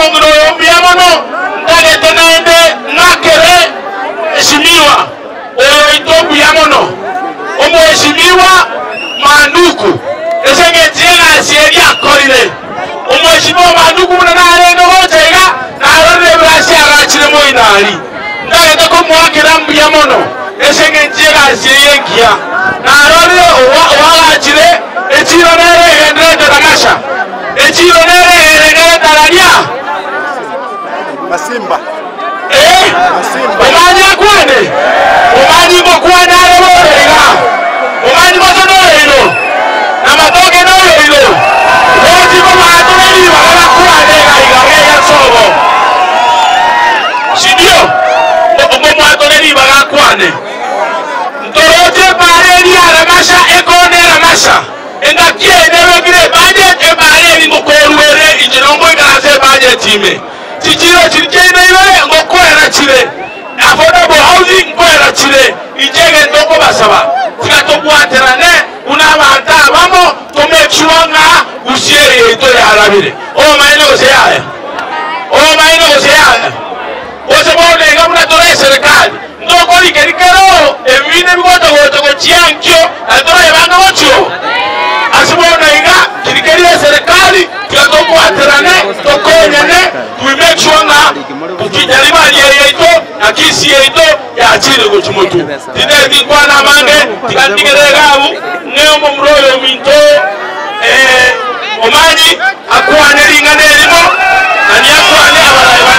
Omong'ina oyo mbuya mono, ntagete naende ng'akere Mheshimiwa oyo oito mbuya mono, Omweshimiwa Manduku, ase engencho y'egasi eria akorire. Omweshimiwa Manduku buna narenge gocha iga, narorire ebirasi agachire moino aria. Ntagete komoakera mbuya mono ase engencho y'egasi eye engiya. Narorire oagachire echiiro nere egendererete Tamasha, echiiro nere egendererete Araria. Ee, omanye akwane, omanye ngokwana are bono iga, omanye gose noyoino, na matoke noyoino, bonsi kobaatore ribaga bakwane iga iga iga nsobo. Sindio? Ngomwatore ribaga akwane. Ntoroche epaara eria ya Ramasha ekoona Eramasha, engaki eye nebekire ebudget, epaara eri ngokorwa ere inche nongoikara ase ebudget ime. Chichiiro chiria chiaino ibere ngokoera chire, affordable housing nkoera chire. Inche egento nkobasaba, tiga tobwaterane buna abanto abamo to make sure ng'a Gusii eye yaito yarabire. Obomaene gose yaya? Obomaene gose yaya? Gose bono iga buna tore eserekari, ntokorigeria kera oo ebibiina ebigocha gocha gochia ankio, naende torayebange gochia oo? Ase bono iga, kirigeria eserekari, tiga tobwaterane, tokonyane, we make sure ng'a Nyaribari eye yaito na Kisii yaito yachire gochia motwe. Tintageti nkwane amange, tiga ndigere iga abwo, ng'e omomura oyo ominto Omanyi akwane ring'ana erimo, na niakwane abaraai bande.